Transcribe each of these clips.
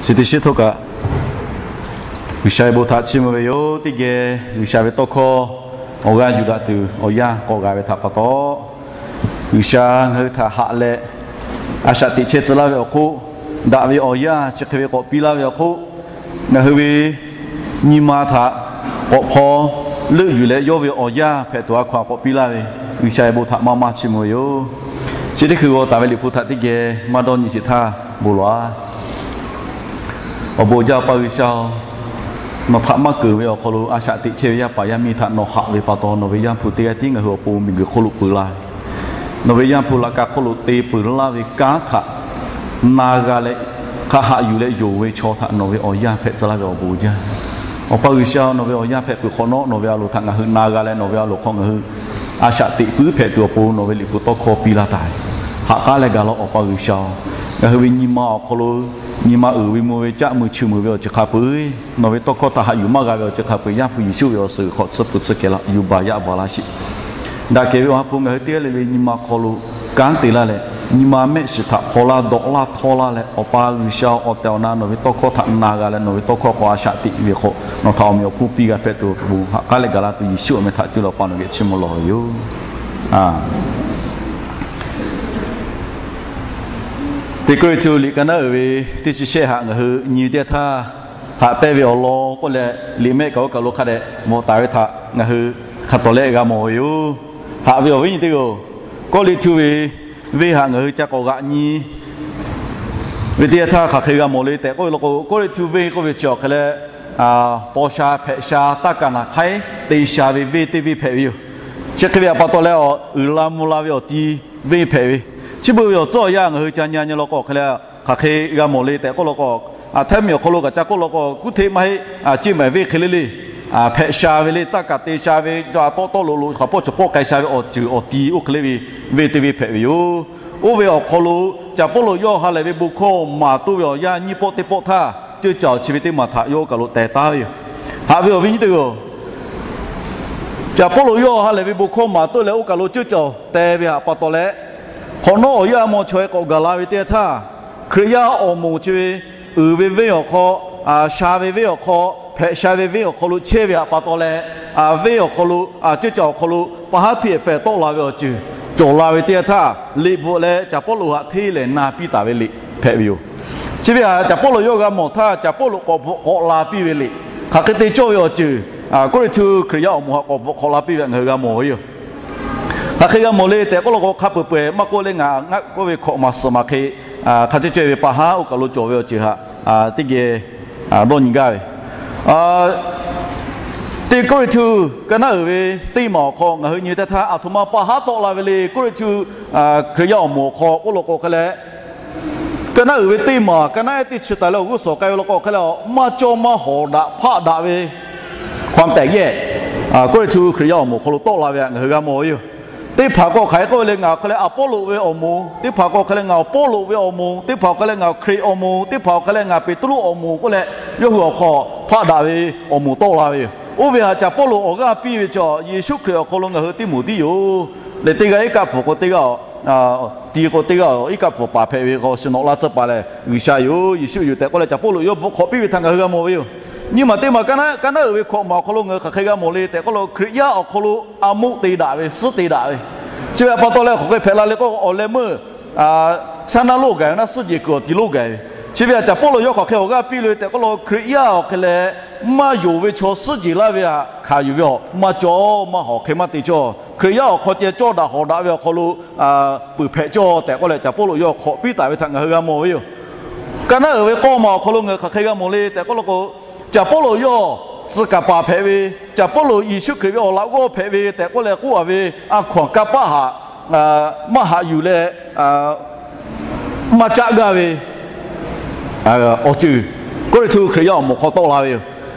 Chi teˇ shiˉ htawˇ kaꞈ, G'uiˬsha ve bon htaꞈ chiˇ mvuh ve yoˬ. Teˇ geh G'uiˬsha ve tawˇ hkawˇ awˬ g'aˇ yuˬ daꞈ tuˬ awˬ yanˇ k'awꞈ g'a ve htaꞈ pa taw, G'uiˬsha ngaˬ hui htaꞈ haꞈ leh, a shaꞈ teꞈ chehˇ tcuh laˇ ve awˬ hk'oˆ, daꞈ ve awˬ yanˇ chi hk'e ve k'awꞈ piˇ laˇ ve awˬ hk'oˆ, ngaˬ hui ve nyi ma htaꞈ k'awꞈ hpaw leuˆ yuˬ leh, yawˇ ve awˬ yanˇ hpehꞈ tuˬ a hkaw-anˬ k'awꞈ piˇ laˇ ve G'uiˬsha ve bon htaꞈ maˇ maˇ chiˇ mvuh ve yoˬ. Chi teˇ hkui g'aw taˍ ve Liꞈ hpu htaꞈ teˇ geh maˇ dawˇ nyi sheˍ htaˇ bon lawˬ-a. Awˬ bon jaˇ Awˬ pa G'uiˬsha-oˬ, nawˬ htaꞈ maˇ keunˍ ve awˬ hk'aw lo a shaꞈ teꞈ chehˇ ve yaˇ paˍ yaˇ miˇ htaꞈ nawˬ haꞈ ve pa taw, nawˬ ve Yaˇ hpu teˇ g'aˇ tiˉ ngaˬ hui awˬ pon miˬguiˬ hk'oˆ lo peuˬ laˇ ve, nawˬ ve Yaˇ hpu laꞈ ka hk'oˆ lo te peuˬ laˇ ve kanˉ htaꞈ na g'a leh, hk'a haꞈ yuˬ leh yonˍ ve chaw htaꞈ nawˬ ve awˬ yanˇ hpehꞈ tcuh laˇ ve awˬ bon jaˇ. Awˬ pa G'uiˬsha, nawˬ ve awˬ yanˇ hpehꞈ peuˬ hk'awꞈ nawˉ, nawˬ ve a loˍ htaꞈ ngaˬ hui na g'a leh, nawˬ ve a loˍ hk'aw ngaˬ hui a shaꞈ teꞈ puiˉ hpehꞈ tuˬ awˬ pon nawˬ ve Liꞈ hpu tawˇ hkawˇ piˇ laˇ taˍ ve, haꞈ k'aˉ leh gaˬ laˇ-oˬ. Awˬ pa G'uiˬsha-oˬ, ngaˬ hui ve nyi ma awˬ hk'aw lo, nyi ma uiˍ ve mvuh ve caˆ muiˬ cheuˬ muiˬ ve awˬ ceuˬ hk'a peu-eˬ, nawˬ ve tawˇ hkawˇ htaꞈ haꞈ yuˬ maˇ g'a ve awˬ ceuˬ hk'a peu-eˬ, Yaˇ hpu Yeˍsuˆ ve awˬ suhˍ hk'awꞈ tsuhˇ hpu tsuhˇ kehˬ la yuˬ baˬ yaˇ baˬ laˇ sheˍ. Daꞈ kehˬ ve Awˬ ha hpu ngaˬ hui teˇ g'aˇ le le nyi ma hk'aw lo kanˉ te laˇ leh, nyi ma mehˆ shiˍ htaꞈ hpaw laˇ dawꞈ laˇ htawˇ laˇ leh, Awˬ pa G'uiˬsha, awˬ tehˬ awˬ na nawˬ ve tawˇ hkawˇ htaꞈ na g'a leh, nawˬ ve tawˇ hkawˇ hk'aw a shaꞈ teꞈ ve hk'aw nawˬ htaꞈ awˬ meꞈ awˬ hponˇ piˇ g'a hpehꞈ tuˬ awˬ pon haꞈ k'aˉ leh gaˬ la tuˬ Yeˍsuˆ awˬ meh htaꞈ cuˇ leh Awˬ pa nawˬ geh chiˇ mvuh lawˬ ve yoˬ. Teˇ Kawˇrenˍhtuˆ liꞈ ka naˉ uiˍ ve teˇ chi shehˆ haꞈ ngaˬ hui nyi teˇ htaˇ, haꞈ pehnˇ ve awˬ lawn k'oˆ leh, liꞈ mehˆ kaꞈ oˇ kaˬ lo hk'a dehꞈ mawˬ taˍ ve htaꞈ ngaˬ hui hk'a tawˍ leh g'a mawˬ ve yoˬ. Haꞈ ve awˬ viˉ nyi teˇ g'aˇ-oˬ, Kawˇrenˍhtuˆ ve venˇ haꞈ ngaˬ hui ca k'awꞈ g'aꞈ nyi ve teˇ yanˇ htaˇ hk'aˬ hk'e g'a mawˬ le tehꞈ k'oˆ ve law k'o, Kawˇrenˍhtuˆ venˇ k'oˆ ve chi awˬ hk'e leh, paw sha hpehꞈ sha taˇ kaˍ naˍ hk'aiˉ te sha ve venˇ teˇ venˇ hpehꞈ ve yoˬ. Chi hk'e ve htaꞈ pa taw leh, uiˍ la mvuh la ve awˬ ti venˇ hpehꞈ ve, chi beuꞈ ve awˬ tcuhˉ awˬ yanˇ ngaˬ hui ca nyi nyi law k'o hk'e leh, hk'aˬ hk'e g'a mawˬ le tehꞈ k'oˆ law k'o, hteˇ miˬ awˬ hk'aw lo kaꞈ ca k'oˆ law k'o, kuˇ hteˆ maˇ heˆ, ceˇ mehˍ venˇ hk'e le le hpehꞈ sha ve le, taˇ kaˍ te sha ve, tawˆ tawˆ lo lo hk'aˬ pawˆ cawˬ pawˆ k'ai sha ve awˬ ceuˬ awˬ ti oˇ hk'e le ve venˇ teˇ venˇ hpehꞈ ve yoˬ. Oˇ ve awˬ hk'aw lo Caˍ Pawˇluꞈ yawˇ ha lehˬ ve bon hkawˇ maˍ toˇ ve awˬ yanˇ nyiˇ pawˆ teˇ pawˆ htaˇ, ceuˇ caˬ awˬ chi ve teˇ maˬ htaꞈ yawˇ oˇ kaˬ lo teh taˉ ve yoˬ. Haꞈ ve awˬ viˉ nyi teˇ g'aˇ-oˬ, Caˍ Pawˇluꞈ yawˇ ha lehˬ ve bon hkawˇ maˍ toˇ leh oˇ kaˬ lo ceuˇ caˬ teh ve htaꞈ pa taw leh, hk'awꞈ nawˉ awˬ yanˇ maw chaweh k'awꞈ gaˬ la ve teˇ yanˇ htaˇ, Hkriꞈ yaˇ awˬ moˍ chi ve uiˍ ve venˇ awˬ hk'aw, sha ve venˇ awˬ hk'aw, hpehꞈ sha ve venˇ awˬ hk'aw lo chehˇ ve htaꞈ pa taw leh, venˇ awˬ hk'aw lo, ceuˇ caˬ awˬ hk'aw lo pa haˉ hpiˇ-ehˍ fehˍ tawˆ la ve awˬ ceuˬ cawˬ la ve teˇ yanˇ htaˇ, liꞈ bvuhꞈ leh Caˍ Pawˇluꞈ htaꞈ hteˇ lehˍ na piˇ taˍ ve liꞈ hpehꞈ ve yoˬ. Chi ve htaꞈ Caˍ Pawˇluꞈ yawˇ g'a mawˬ htaˇ, Caˍ Pawˇluꞈ k'awꞈ bvuhꞈ k'awꞈ la piˇ ve liꞈ, hk'aˬ hk'e te cawˇ ve awˬ ceuˬ, Kawˇrenˍhtuˆ Hkriꞈ yaˇ awˬ moˍ htaꞈ k'awꞈ bvuhꞈ k'awꞈ la piˇ ve htaꞈ ngaˬ hui g'a mawˬ ve yoˬ. Hk'aˬ hk'e g'a mawˬ le tehꞈ k'oˆ law k'o, hk'a peuˬ peuˬ maˇ k'oˆ leh, ngaˬ ngaˆ k'oˆ ve hkawꞈ maˍ suhˍ maˍ hk'e, hk'a ceh ceh ve pa haˉ oˇ kaˬ lo cawˬ ve awˬ ceuˬ htaꞈ teˇ geh dawˇ nyi gaˇ ve, Teˇ Kawˇrenˍhtuˆ ka naˉ uiˍ ve teˇ maˬ awˬ hk'aw ngaˬ hui nyi teˇ htaˇ, aˬ htoꞈ ma pa haˉ tawˆ la ve le. Kawˇrenˍhtuˆ Hkriꞈ yaˇ awˬ moˍ awˬ hk'aw k'oˆ law k'o hk'e leh, ka naˉ uiˍ ve teˇ maˬ ka naˉ ehˉ teˇ chi taˍ leh awˬ g'uˇ suhˍ k'ai ve law k'o hk'e leh, maˇ cawˇ maˇ hawˍ daꞈ hpaˆ daꞈ ve hkawˍ tehꞈ yehˬ, Kawˇrenˍhtuˆ Hkriꞈ yaˇ awˬ moˍ awˬ hk'aw lo tawˆ la ve htaꞈ ngaˬ hui g'a mawˬ ve yoˬ. Teˇ hpaˍ k'o hk'aˬ hk'e k'oˆ ve le, ngaˬ awˬ hk'e leh Aˍpawˇloꞈ ve awˬ moˍ, teˇ hpaˍ k'o hk'e leh ngaˬ Pawˇluꞈ ve awˬ moˍ, teˇ hpaˍ k'o hk'e leh ngaˬ Hkriꞈ awˬ moˍ, teˇ hpaˍ k'o hk'e leh ngaˬ Peˍtruˆ awˬ moˍ k'oˆ leh, yawˇ hui awˬ hk'aw hpaˆ daꞈ ve awˬ moˍ tawˆ la ve yoˬ. Oˇ ve htaꞈ Caˍ Pawˇluꞈ awˬ g'aˇ piˇ ve chi, Yeˍsuˆ Hkriꞈ awˬ hk'aw lo ngaˬ hui teˇ moˍ tiˉ yoˬ. Leh teˇ g'aˇ iˉ kaˆ pfuhˍ k'o teˇ g'aˇ, ti k'o teˇ g'aˇ iˉ kaˆ pfuhˍ paˍ hpehꞈ ve k'o, shiˍ nawꞈ la tcuh paˍ lehˬ G'uiˬsha yoˬ, Yeˍsuˆ yoˬ tehꞈ k'oˆ leh Caˍ Pawˇluꞈ yawˇ bvuhꞈ hk'awꞈ piˇ ve htaꞈ ngaˬ hui g'a mawˬ ve yoˬ. Nyi maˬ teˇ maˬ ka naˉ uiˍ ve hkawꞈ maˬ awˬ hk'aw lo ngaˬ hui hk'aˬ hk'e g'a mawˬ le tehꞈ k'oˆ law k'o, Hkriꞈ yaˇ awˬ hk'aw lo a moˆ te daꞈ ve, suhˉ te daꞈ ve. Chi ve htaꞈ pa taw leh hk'aˬ hk'e hpehꞈ la le k'o, awˬ leh meuˇ shaˉ naˉ loˇ gaˬ ve naˉ suhˉ jeˬ kuiˬ awˬ ti loˇ gaˬ ve. Chi ve htaꞈ Caˍ Pawˇluꞈ yawˇ hk'aˬ hk'e awˬ g'aˇ piˇ le tehꞈ k'oˆ law k'o, Hkriꞈ yaˇ awˬ hk'e leh maˇ yonˍ ve chaw suhˉ jeˬ laˇ ve htaꞈ hkanˍ yuˬ ve awˬ maˇ cawˬ maˇ hawˍ hk'e maˇ te cawˇ. Hkriꞈ yaˇ awˬ hk'aw ceh cawˇ daꞈ hawˍ daꞈ ve awˬ hk'aw lo peuˬ hpehꞈ cawˇ tehꞈ k'oˆ leh Caˍ Pawˇluꞈ yawˇ hk'awꞈ piˇ taˍ ve htaꞈ ngaˬ hui g'a mawˬ ve yoˬ. Ka naˉ uiˍ ve k'awˇ maˬ awˬ hk'aw lo ngaˬ hui hk'aˬ hk'e g'a mawˬ le tehꞈ k'oˆ law k'o, Caˍ Pawˇluꞈ yawˇ tcuh kaˍ paˍ hpehꞈ ve, Caˍ Pawˇluꞈ Yeˍsuˆ Hkriꞈ ve awˬ laꞈ g'awˇ hpehꞈ ve tehꞈ k'oˆ leh k'oˆ a ve a hkaw-anˬ kanˇ paˆ htaꞈ maˇ haꞈ yuˬ leh maˇ caˆ gaˇ ve awˬ ceuˬ Kawˇrenˍhtuˆ Hkriꞈ yaˇ awˬ moˍ hk'aw tawˆ la ve yoˬ.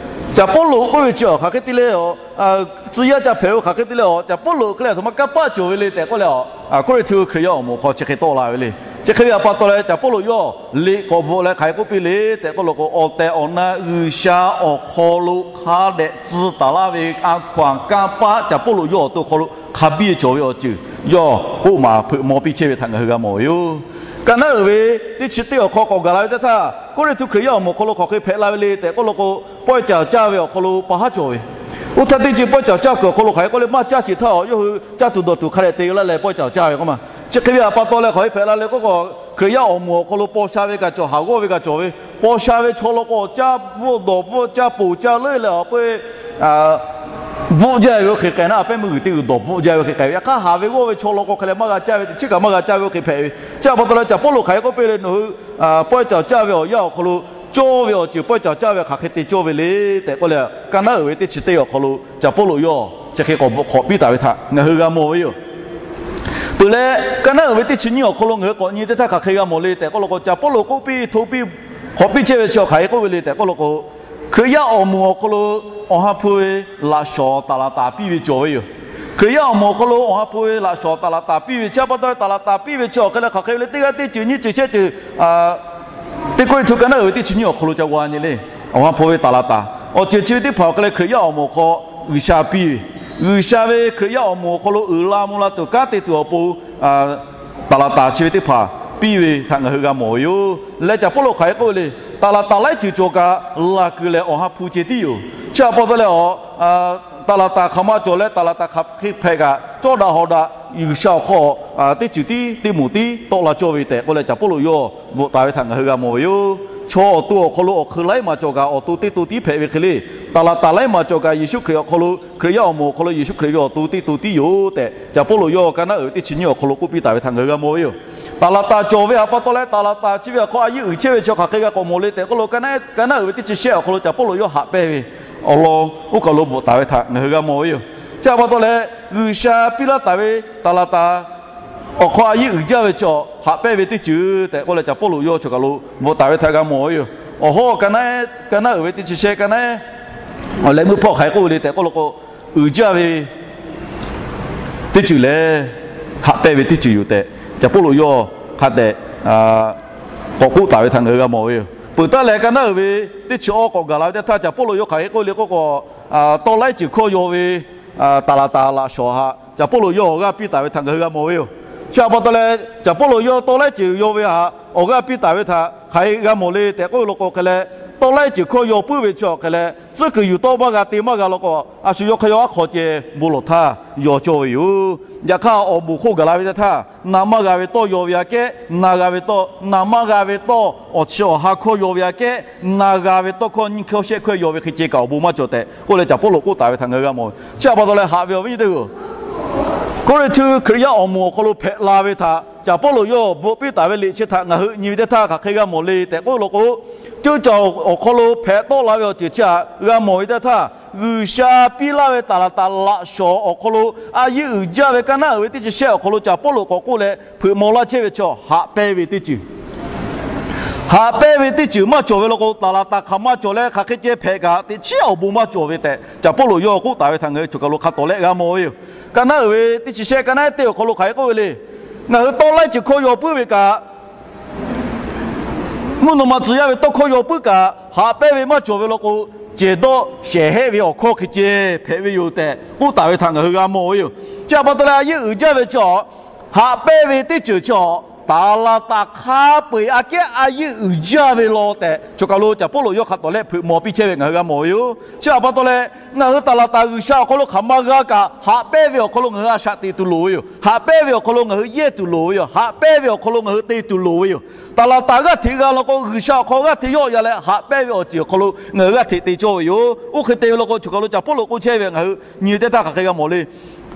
Caˍ Pawˇluꞈ k'oˆ ve chi awˬ hk'aˬ hk'e te leh, tcuh yaˇ ca hpehꞈ ve hk'aˬ hk'e te leh, Caˍ Pawˇluꞈ hk'e leh a htoꞈ ma kanˇ paˆ cawˬ ve le tehꞈ k'oˆ leh, Kawˇrenˍhtuˆ Hkriꞈ yaˇ awˬ moˍ hk'aw chi hk'e tawˆ la ve le. Chi hk'e ve htaꞈ pa taw leh Caˍ Pawˇluꞈ yawˇ liꞈ k'awꞈ bvuhꞈ leh hk'aˬ hk'e k'oˆ piˇ le tehꞈ k'oˆ law k'o, awˬ tehˬ awˬ na G'uiˬsha awˬ hk'aw lo hk'a dehꞈ tcuh taˍ laˇ ve a hkaw-anˬ kanˇ paˆ Caˍ Pawˇluꞈ yawˇ awˬ to hk'aw lo hk'a biˇ cawˬ ve awˬ ceuˬ yawˇ k'oˆ maˍ hpeuꞈ maw piˇ chehˇ ve htaꞈ ngaˬ hui g'a mawˬ ve yoˬ. Ka naˉ uiˍ ve teˇ chi teˇ awˬ hk'aw k'awꞈ gaˬ la ve teˇ htaˇ, Kawˇrenˍhtuˆ Hkriꞈ yaˇ awˬ moˍ awˬ hk'aw lo hk'aˬ hk'e hpehꞈ la ve le tehꞈ k'oˆ law k'o, pawehˇ caˍ caˇ ve awˬ hk'aw lo pa haˉ cawˬ ve. Oˇ htaˇ teˇ ceuˬ pawehˇ caˍ caˇ kuiˬ awˬ hk'aw lo hk'aˬ hk'e k'oˆ le, maˇ caˇ sheˍ htaˇ awˬ yawˇ hui caˇ tuˬ dawˬ tuˬ hk'a dehꞈ te laˇ leh pawehˇ caˍ caˇ ve k'oˆ ma. Chi hk'e ve awˬ pa taw leh hk'aˬ hk'e hpehꞈ la le k'oˆ k'o, Hkriꞈ yaˇ awˬ moˍ awˬ hk'aw lo paw sha ve kaꞈ cawˬ, haˍ g'awˇ ve kaꞈ cawˬ ve, paw sha ve chaw law k'o caˇ bvuhˆ dawˬ bvuhˆ caˇ ponˬ caˇ leuˉ leh awˬ peuˇ bvuhˆ jaˇ ve oˇ hk'e k'ai naˉ, a pehˉ meuˇ g'uiˬ teˇ g'uiˬ dawˬ bvuhˆ jaˇ ve oˇ hk'e k'ai ve. Yaꞈ hk'aˇ haˍ ve g'awˇ ve chaw law k'o hk'e leh maˇ g'a caˇ ve, teꞈ chiˉ kaꞈ maˇ g'a caˇ ve oˇ hk'e hpehꞈ ve. Chi awˬ pa taw leh Caˍ Pawˇluꞈ hk'aˬ hk'e k'oˆ piˇ le, nawˬ hui pawehˇ caˍ caˇ ve awˬ yanˇ awˬ hk'aw lo cawˇ ve awˬ ceuˬ pawehˇ caˍ caˇ ve hk'aˬ hk'e te cawˇ ve le tehꞈ k'oˆ leh, ka naˉ uiˍ ve teˇ chi teˇ awˬ hk'aw lo Caˍ Pawˇluꞈ yawˇ chi hk'e k'awꞈ bvuhꞈ hk'awꞈ piˇ taˍ ve htaꞈ ngaˬ hui g'a mawˬ ve yoˬ. Peuˬ leh, ka naˉ uiˍ ve teˇ chi nyiˇ awˬ hk'aw lo ngaˬ hui k'awꞈ nyi teˇ htaˇ hk'aˬ hk'e g'a mawˬ le tehꞈ k'oˆ law k'o, Caˍ Pawˇluꞈ k'oˆ piˇ hto piˇ hk'awꞈ piˇ chehˇ ve chi hk'aˬ hk'e k'oˆ ve le tehꞈ k'oˆ law k'o, Hkriꞈ yaˇ awˬ moˍ awˬ hk'aw lo awˬ ha hpu ve laꞈ shawˍ taˍ laˍ taˍ piˇ ve cawˬ ve yoˬ. Hkriꞈ yaˇ awˬ moˍ awˬ hk'aw lo awˬ ha hpu ve laꞈ shawˍ taˍ laˍ taˍ piˇ ve chi awˬ pa taw leh, taˍ laˍ taˍ piˇ ve chi awˬ hk'e leh hk'aˬ hk'e ve le, teˇ g'aˇ teˇ ceuˬ nyiˇ ceuˬ shehˆ ceuˬ, teˇ Kawˇrenˍhtuˆ ka naˉ uiˍ ve teˇ chi nyiˇ awˬ hk'aw lo ca g'a nyi le. Awˬ ha hpu ve taˍ laˍ taˍ awˬ ceuˬ chi ve teˇ hpaˍ awˬ hk'e leh Hkriꞈ yaˇ awˬ moˍ awˬ hk'aw G'uiˬsha piˇ ve, G'uiˬsha ve Hkriꞈ yaˇ awˬ moˍ awˬ hk'aw lo uiˍ la mvuh la tuˬ kanˉ te tuˬ awˬ pon taˍ laˍ taˍ chi ve teˇ hpaˍ piˇ ve htaꞈ ngaˬ hui g'a mawˬ ve yoˬ. Leh Caˍ Pawˇluꞈ hk'aˬ hk'e k'oˆ ve le, taˍ laˍ taˍ laiˉ ceuˬ cawˬ kaꞈ laˬ kuiˬ lehˬ awˬ ha hpu ceh tiˉ yoˬ. Chi awˬ pa taw leh, taˍ laˍ taˍ hk'aˬ ma cawˬ leh taˍ laˍ taˍ hk'aˬ hk'e hpehꞈ kaꞈ, cawˇ daꞈ hawˍ daꞈ G'uiˬsha awˬ hk'aw teˇ ceuˬ tiˉ teˇ moˍ tiˉ tawˆ la cawˇ ve tehꞈ k'oˆ leh Caˍ Pawˇluꞈ yawˇ bvuhꞈ taˍ ve htaꞈ ngaˬ hui g'a mawˬ ve yoˬ. Chaw awˬ to awˬ hk'aw lo awˬ hk'eun laiˉ maˬ cawˬ kaꞈ awˬ to teˇ to tiˉ hpehꞈ ve hk'e le, taˍ laˍ taˍ laiˉ maˬ cawˬ kaꞈ Yeˍsuˆ Hkriꞈ awˬ hk'aw lo, Hkriꞈ yaˇ awˬ moˍ awˬ hk'aw lo Yeˍsuˆ Hkriꞈ ve awˬ to teˇ to tiˉ yoˬ tehꞈ Caˍ Pawˇluꞈ yawˇ ka naˉ uiˍ ve teˇ chi nyiˇ awˬ hk'aw lo k'oˆ piˇ taˍ ve htaꞈ ngaˬ hui g'a mawˬ ve yoˬ. Taˍ laˍ taˍ cawˬ ve awˬ pa taw leh taˍ laˍ taˍ chi ve awˬ hk'aw a yeˇ uiˍ chehˇ ve chi hk'aˬ hk'e g'a k'awꞈ mawˬ le tehꞈ k'oˆ lo, ka naˉ, ka naˉ uiˍ ve teˇ chi shehˆ awˬ hk'aw lo Caˍ Pawˇluꞈ yawˇ haꞈ pehnˇ ve awˬ lawn oˇ kaˬ lo bvuhꞈ taˍ ve htaꞈ ngaˬ hui g'a mawˬ ve yoˬ. Chi awˬ pa taw leh G'uiˬsha piˇ laˇ taˍ ve taˍ laˍ taˍ awˬ hk'aw a yeˇ uiˍ jaˇ ve chi htaꞈ haꞈ pehnˇ ve teˇ ceuˬ tehꞈ k'oˆ leh Caˍ Pawˇluꞈ yawˇ choˬ kaˬ lo bvuhꞈ taˍ ve htaꞈ g'a mawˬ ve yoˬ. Awˬ hawˉ ka naˉ, ka naˉ uiˍ ve teˇ chi shehˆ ka naˉ, awˬ leh meuˇ hpawˇ hk'aˬ hk'e k'oˆ ve le tehꞈ k'oˆ lo k'o, uiˍ jaˇ ve teˇ ceuˬ lehˬ, haꞈ pehnˇ ve teˇ ceuˬ yoˬ tehꞈ Caˍ Pawˇluꞈ yawˇ hk'a dehꞈ k'awꞈ k'oˆ taˍ ve htaꞈ ngaˬ hui g'a mawˬ ve yoˬ. Peuˬ taˍ leh ka naˉ uiˍ ve teˇ chi awˇ k'awꞈ gaˬ la ve teˇ htaˇ Caˍ Pawˇluꞈ yawˇ hk'aˬ hk'e k'oˆ le k'oˆ k'o, tawˇ laiˉ ceuˬ hkawˇ yaw ve taˍ laˍ taˍ laꞈ shawˍ htaꞈ Caˍ Pawˇluꞈ yawˇ awˬ g'aˇ piˇ taˍ ve htaꞈ ngaˬ hui g'a mawˬ ve yoˬ. Chi awˬ pa taw leh Caˍ Pawˇluꞈ yawˇ tawˇ laiˉ ceuˬ yaw ve htaꞈ awˬ g'aˇ piˇ taˍ ve htaꞈ hk'aˬ hk'e g'a mawˬ le tehꞈ k'oˆ ve law k'o hk'e leh, tawˇ laiˉ ceuˬ hkawˇ yaw puiˉ ve chi awˬ hk'e leh, tcuhˉ kuiˬ yuˬ tawˆ maˇ g'a te maˇ g'a law k'o, a shu yawˇ hk'aˇ yawˇ aˉ hk'aw ceh bon lawˬ htaˇ yaw cawˇ ve yoˬ. Yaꞈ hk'aˇ awˬ moˍ hk'oˆ gaˬ la ve teˇ htaˇ, na maˇ g'a ve tawˇ yaw ve aꞈ kehˉ, na g'a ve tawˇ, na maˇ g'a ve tawˇ awˬ chi awˬ ha hkawˇ yaw ve aꞈ kehˉ, na g'a ve tawˇ hkawˇ nyiˇ hkawˇ shehˆ hkawˇ yaw ve hk'e ceh kaꞈ awˬ bon maˇ cawˬ tehꞈ k'oˆ leh Caˍ Pawˇluꞈ k'oˆ taˍ ve htaꞈ ngaˬ hui g'a mawˬ ve. Chi awˬ pa taw leh haꞈ ve awˬ viˉ nyi teˇ hpaˍ-oˬ, Kawˇrenˍhtuˆ Hkriꞈ yaˇ awˬ moˍ awˬ hk'aw lo hpehꞈ la ve htaꞈ Caˍ Pawˇluꞈ yawˇ bvuhꞈ piˇ taˍ ve liꞈ chi htaꞈ ngaˬ hui nyi ve teˇ htaˇ hk'aˬ hk'e g'a mawˬ le tehꞈ k'oˆ law k'o, ceuˇ caˬ awˬ hk'aw lo hpehꞈ tawˆ la ve awˬ ceuˬ chi htaꞈ g'a mawˬ ve teˇ htaˇ, G'uiˬsha piˇ laˇ ve taˍ laˍ taˍ laꞈ shawˍ awˬ hk'aw lo a yeˇ uiˍ jaˇ ve ka naˉ uiˍ ve teˇ chi shehˆ awˬ hk'aw lo Caˍ Pawˇluꞈ k'awꞈ k'oˆ leh hpeuꞈ maw laˇ chehˇ ve chi haꞈ pehnˇ ve teˇ ceuˬ haꞈ pehnˇ ve teˇ ceuˬ maˇ cawˬ ve law k'o, taˍ laˍ taˍ hk'aˬ ma cawˬ leh hk'aˬ hk'e ceh hpehꞈ kaꞈ teꞈ chiˉ awˬ bon maˇ cawˬ ve tehꞈ Caˍ Pawˇluꞈ yawˇ k'oˆ taˍ ve htaꞈ ngaˬ hui choˬ kaˬ lo hk'a tawˍ lehˆ g'a mawˬ ve yoˬ. Ka naˉ uiˍ ve teˇ chi shehˆ ka naˉ ehˉ teˇ awˬ hk'aw lo hk'aˬ hk'e k'oˆ ve le. Ngaˬ hui tawˇ laiˉ ceuˬ hkawˇ yaw puiˉ ve kaꞈ, mvuhˇ naw ma tcuh yaˇ ve tawˇ hkawˇ yaw puiˉ kaꞈ, haꞈ pehnˇ ve maˇ cawˬ ve law k'o, cehˬ dawˇ shehˍ hehˆ ve awˬ hkawˇ hk'e ceh hpehꞈ ve yoˬ tehꞈ k'oˆ taˍ ve htaꞈ ngaˬ hui g'a mawˬ ve yoˬ. Chi awˬ pa taw leh a yeˇ uiˍ jaˇ ve chi, haꞈ pehnˇ ve teˇ ceuˬ chi, taˍ laˍ taˍ hk'a peu-eˬ aꞈ kehˉ a yeˇ uiˍ jaˇ ve law tehꞈ choˬ kaˬ lo Caˍ Pawˇluꞈ yawˇ hk'a tawˍ lehˆ hpeuꞈ maw piˇ chehˇ ve ngaˬ hui g'a mawˬ ve yoˬ. Chi awˬ pa taw leh, ngaˬ hui taˍ laˍ taˍ G'uiˬsha awˬ hk'aw lo hk'aˬ ma g'a kaꞈ, haꞈ pehnˇ ve awˬ hk'aw lo ngaˬ hui a shaꞈ teꞈ tuˬ loˍ ve yoˬ. Haꞈ pehnˇ ve awˬ hk'aw lo ngaˬ hui yehˇ tuˬ loˍ ve yoˬ. Haꞈ pehnˇ ve awˬ hk'aw lo ngaˬ hui te tuˬ loˍ ve yoˬ. Taˍ laˍ taˍ g'aˇ hteꞈ g'a law k'o, G'uiˬsha awˬ hk'aw g'aˇ hteꞈ yawˆ ya leh haꞈ pehnˇ ve awˬ ceuˬ awˬ hk'aw lo ngaˬ hui g'aˇ hteꞈ te cawˇ ve yoˬ. Oˇ hk'e te ve law k'o, choˬ kaˬ lo Caˍ Pawˇluꞈ k'oˆ chehˇ ve ngaˬ hui nyi teˇ htaˇ hk'aˬ hk'e g'a mawˬ le.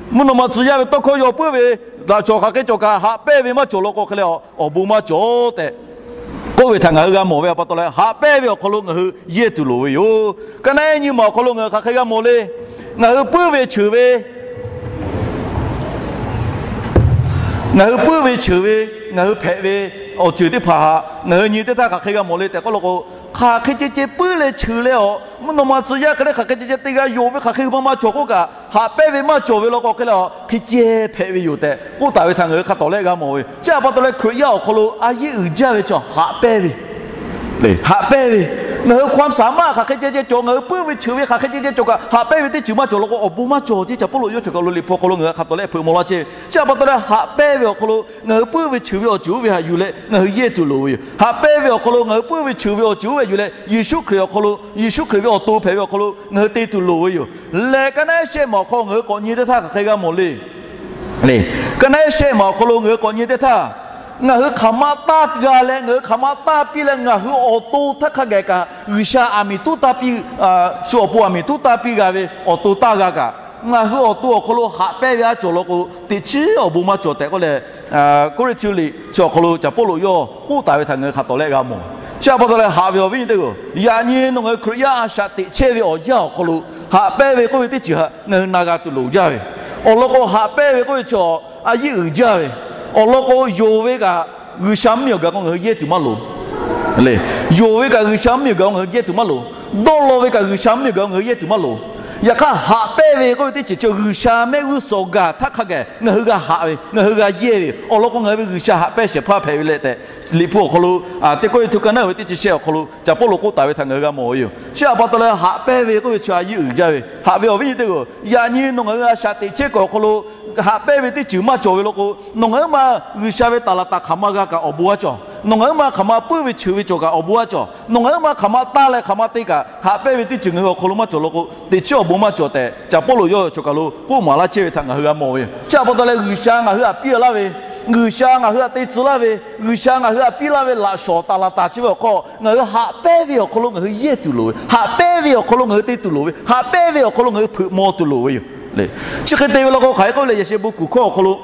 Mvuhˇ naw ma tcuh yaˇ ve tawˇ hkawˇ yaw puiˉ ve laꞈ shawˍ hk'aˬ hk'e cawˬ kaꞈ, haꞈ pehnˇ ve maˇ cawˬ law k'o hk'e leh, awˬ bon maˇ cawˬ tehꞈ k'oˆ ve htaꞈ ngaˬ hui g'a mawˬ ve awˬ pa taw leh, haꞈ pehnˇ ve awˬ hk'aw lo ngaˬ hui yehˇ tuˬ loˍ ve yoˬ. Ka naˉ ehˉ nyi ma awˬ hk'aw lo ngaˬ hui hk'aˬ hk'e g'a mawˬ le. Ngaˬ hui puiˉ ve cheuˬ ve, ngaˬ hui puiˉ ve cheuˬ ve, ngaˬ hui hpehꞈ ve awˬ ceuˬ teˇ hpaˍ htaꞈ ngaˬ hui nyi teˇ htaˇ hk'aˬ hk'e g'a mawˬ le tehꞈ k'oˆ law k'o, hk'aˬ hk'e ceh ceh puiˉ leh cheuˬ leh awˬ mvuhˇ naw ma tcuh yaˇ hk'e leh hk'aˬ hk'e ceh ceh te g'a yonˍ ve hk'aˬ hk'e maˇ maˇ cawˬ k'oˆ kaꞈ, haꞈ pehnˇ ve maˇ cawˬ ve law k'o hk'e leh, hk'e ceh hpehꞈ ve yoˬ tehꞈ k'oˆ taˍ ve htaꞈ ngaˬ hui hk'a tawˍ lehˆ g'a mawˬ ve. Chi awˬ pa taw leh Hkriꞈ yaˇ awˬ hk'aw lo a yeˇ uiˍ jaˇ ve chi haꞈ pehnˇ ve, haꞈ pehnˇ ve, Ngaˬ hui ความสามารถ hk'aˬ hk'e ceh ceh cawˬ, ngaˬ hui puiˉ ve cheuˬ ve hk'aˬ hk'e ceh ceh cawˬ kaꞈ, haꞈ pehnˇ ve teˇ ceuˬ maˇ cawˬ law k'o, awˬ bon maˇ cawˬ. Chi Caˍ Pawˇluꞈ yawˇ chaw kaˬ lo Liꞈ hpu awˬ hk'aw lo ngaˬ hui hk'a tawˍ leh hpeuꞈ maw laˇ chehˇ ve. Chi a pa taw leh haꞈ pehnˇ ve awˬ hk'aw lo ngaˬ hui puiˉ ve cheuˬ ve awˬ ceuˬ oˇ ve htaꞈ yuˬ leh ngaˬ hui yehˇ tuˬ loˍ ve yoˬ. Haꞈ pehnˇ ve awˬ hk'aw lo ngaˬ hui puiˉ ve cheuˬ ve awˬ ceuˬ oˇ ve yuˬ leh Yeˍsuˆ Hkriꞈ awˬ hk'aw lo, Yeˍsuˆ Hkriꞈ ve awˬ to hpehꞈ ve awˬ hk'aw lo ngaˬ hui te tuˬ loˍ ve yoˬ. Lehˬ, ka naˉ ehˉ shehˆ maˬ awˬ hk'aw ngaˬ hui k'awꞈ nyi teˇ htaˇ hk'aˬ hk'e g'a mawˬ le. Ka naˉ ehˉ shehˆ maˬ awˬ hk'aw lo ngaˬ hui k'awꞈ nyi teˇ htaˇ, ngaˬ hui hk'aˬ ma taˇ g'a leh, ngaˬ hui hk'aˬ ma taˇ piˇ leh, ngaˬ hui awˬ to htaˇ hk'a geh kaꞈ G'uiˬsha aˬ miˍ tuˉ taˇ piˇ, shu awˬ pon aˬ miˍ tuˉ taˇ piˇ g'a ve awˬ to taˇ g'a kaꞈ, ngaˬ hui awˬ to awˬ hk'aw lo haꞈ pehnˇ ve aˉ cawˬ law k'o, teꞈ chiˉ awˬ bon maˇ cawˬ tehꞈ k'oˆ leh, Kawˇrenˍhtuˆ liꞈ chi awˬ hk'aw lo Caˍ Pawˇluꞈ yawˇ k'oˆ taˍ ve htaꞈ ngaˬ hui hk'a tawˍ leh g'a mawˬ. Chi a pa taw leh haꞈ ve awˬ viˉ nyi teˇ g'aˇ, yaꞈ nyi nawˬ ngaˬ hui Hkriꞈ yaˇ a shaꞈ teꞈ chehˇ ve awˬ yanˇ awˬ hk'aw lo haꞈ pehnˇ ve k'oˆ ve teˇ ceuˬ htaꞈ ngaˬ hui na g'a tuˬ loˍ jaˇ ve. Awˬ lawn k'o, haꞈ pehnˇ ve k'oˆ ve chi a yiˉ uiˍ jaˇ ve. Awˬ lawn k'o, yonˍ ve kaꞈ G'uiˬsha mvuhˇmiˬ awˬ gaˬ k'o ngaˬ hui yehˇ tuˬ maˇ loˍ le. Yonˍ ve kaꞈ G'uiˬsha mvuhˇmiˬ awˬ gaˬ k'o ngaˬ hui yehˇ tuˬ maˇ loˍ. Dawˇ law ve kaꞈ G'uiˬsha mvuhˇmiˬ awˬ gaˬ k'o ngaˬ hui yehˇ tuˬ maˇ loˍ. Yaꞈ hk'aˇ, haꞈ pehnˇ ve k'oˆ ve teˇ ceuˬ chi G'uiˬsha mehˆ g'uˇ suhˍ awˬ gaˬ htaˇ hk'a geh ngaˬ hui g'a haꞈ ve, ngaˬ hui g'a yehˇ ve. Awˬ lawn k'o, ngaˬ hui ve G'uiˬsha haꞈ pehnˇ shehˍ hpaˇ hpehꞈ ve leh tehꞈ, Liꞈ hpu awˬ hk'aw lo teˇ kawˇ e htu ka naˉ ve teˇ chi shehˆ awˬ hk'aw lo Caˍ Pawˇluꞈ k'oˆ taˍ ve htaꞈ ngaˬ hui g'a mawˬ ve yoˬ. Chi a pa taw leh haꞈ pehnˇ ve k'oˆ ve chi a yiˉ uiˍ jaˇ ve. Haꞈ ve awˬ viˉ nyi teˇ g'aˇ, yaꞈ nyi nawˬ ngaˬ hui a shaꞈ teꞈ chehˇ kuiˬ awˬ hk'aw lo haꞈ pehnˇ ve teˇ ceuˬ maˇ cawˬ ve law k'o, nawˬ ngaˬ hui ma G'uiˬsha ve taˍ laˍ taˍ hk'aˬ ma g'a kaꞈ awˬ bon aˉ cawˬ. Nawˬ ngaˬ hui ma hk'aˬ ma puiˉ ve cheuˬ ve cawˬ kaꞈ awˬ bon aˉ cawˬ. Nawˬ ngaˬ hui ma hk'aˬ ma taˇ leh hk'aˬ ma te kaꞈ, haꞈ pehnˇ ve teˇ ceuˬ ngaˬ hui awˬ hk'aw lo maˇ cawˬ law k'o, teꞈ chiˉ awˬ bon maˇ cawˬ tehꞈ Caˍ Pawˇluꞈ yawˇ chaw kaˬ lo k'oˆ maˍ laˇ chehˇ ve htaꞈ ngaˬ hui g'a mawˬ ve yoˬ. Chi a pa taw leh G'uiˬsha ngaˬ hui htaꞈ piˇ laˇ ve, G'uiˬsha ngaˬ hui htaꞈ te tcuh laˇ ve, G'uiˬsha ngaˬ hui htaꞈ piˇ laˇ ve laꞈ shawˍ taˍ laˍ taˍ chi ve awˬ hk'aw, ngaˬ hui haꞈ pehnˇ ve awˬ hk'aw lo ngaˬ hui yehˇ tuˬ loˍ ve, haꞈ pehnˇ ve awˬ hk'aw lo ngaˬ hui te tuˬ loˍ ve, haꞈ pehnˇ ve awˬ hk'aw lo ngaˬ hui hpeuꞈ maw tuˬ loˍ ve yoˬ. Chi hk'e te ve law k'o, hk'aˬ hk'e k'oˆ leh, yaꞈ sheh bon kuˬ hkawˇ awˬ hk'aw lo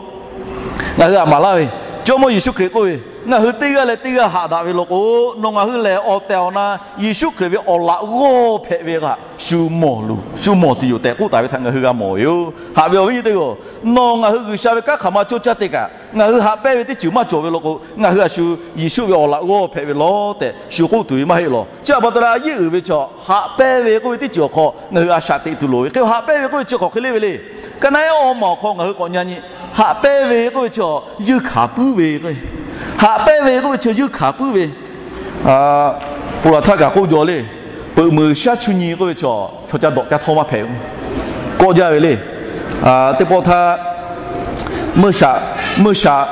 ngaˬ hui htaꞈ maˍ laˇ ve, Jawˇmawˇ Yeˍsuˆ Hkriꞈ k'oˆ ve, Ngaˬ hui teˇ g'aˇ leh teˇ g'aˇ haꞈ daꞈ ve law k'o, nawˬ ngaˬ hui lehˬ awˬ tehˬ awˬ na Yeˍsuˆ Hkriꞈ ve awˬ laꞈ g'awˇ hpehꞈ ve kaꞈ shu mawˬ tuˬ yoˬ tehꞈ k'oˆ taˍ ve htaꞈ ngaˬ hui g'a mawˬ ve yoˬ. Haꞈ ve awˬ viˉ nyi teˇ g'aˇ, nawˬ ngaˬ hui G'uiˬsha ve kanˉ hk'aˬ ma cawˇ caˇ te kaꞈ, ngaˬ hui haꞈ pehnˇ ve teˇ ceuˬ maˇ cawˬ ve law k'o, ngaˬ hui a shu Yeˍsuˆ ve awˬ laꞈ g'awˇ hpehꞈ ve lawˬ tehꞈ shu k'oˆ tuˬ ve maˇ heˆ lawˬ. Chi a pa taw leh a yiˉ uiˍ ve chaw haꞈ pehnˇ ve k'oˆ ve teˇ ceuˬ awˬ hk'aw ngaˬ hui a shaꞈ teꞈ tuˬ loˍ ve hk'e, haꞈ pehnˇ ve k'oˆ ve chi hk'aˬ hk'e le ve le. Ka naˉ ehˉ awˬ maˬ awˬ hk'aw ngaˬ hui k'awꞈ nyi nyi, haꞈ pehnˇ ve k'oˆ ve chi yeuˇ hkanˍ puiˉ ve, haꞈ pehnˇ ve k'oˆ ve chi yeuˇ hkanˍ puiˉ ve. Ponˬ laˬ htaˇ kaꞈ k'oˆ jaw le, peuꞈ meunˍ shaˉ chuˇ nyi k'oˆ ve chaw, chaw ca dawꞈ ca htawˇ maˇ hpehꞈ k'oˆ jaˇ ve le. Teˇ pawˆ htaˇ, meuˇ shaꞈ, meuˇ shaꞈ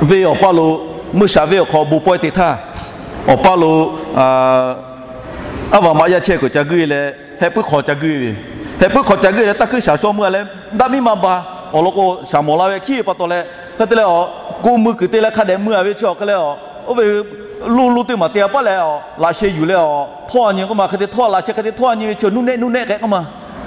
venˇ awˬ paˇ lo, meuˇ shaꞈ venˇ awˬ hk'aw bon pawehˇ te htaˇ, awˬ paˇ lo aˉ vaꞈ maꞈ yaˇ chehˇ kuiˬ ca guiˇ leh, heh puiˉ hk'aw ca guiˇ ve, heh puiˉ hk'aw ca guiˇ leh, taˇ hkuiˉ shaˍ shaw meuˇ a leh, daꞈ miˇ ma ba. Awˬ lawn k'o, shaˍ mawˬ la ve hkiˉ ve pa taw leh, hk'e te leh, ko mui kuiˬ te leh hk'a dehꞈ mui a ve chi awˬ hk'e leh, oˇ ve loˇ loˇ teˇ maˬ te a paˆ leh, laꞈ sheh yuˬ leh, htawˇ a nyi k'oˆ ma. Hk'e te htawˇ, laꞈ sheh hk'e te htawˇ a nyi ve chi nuˇ nehˆ nuˇ nehˆ k'ehꞈ k'oˆ ma.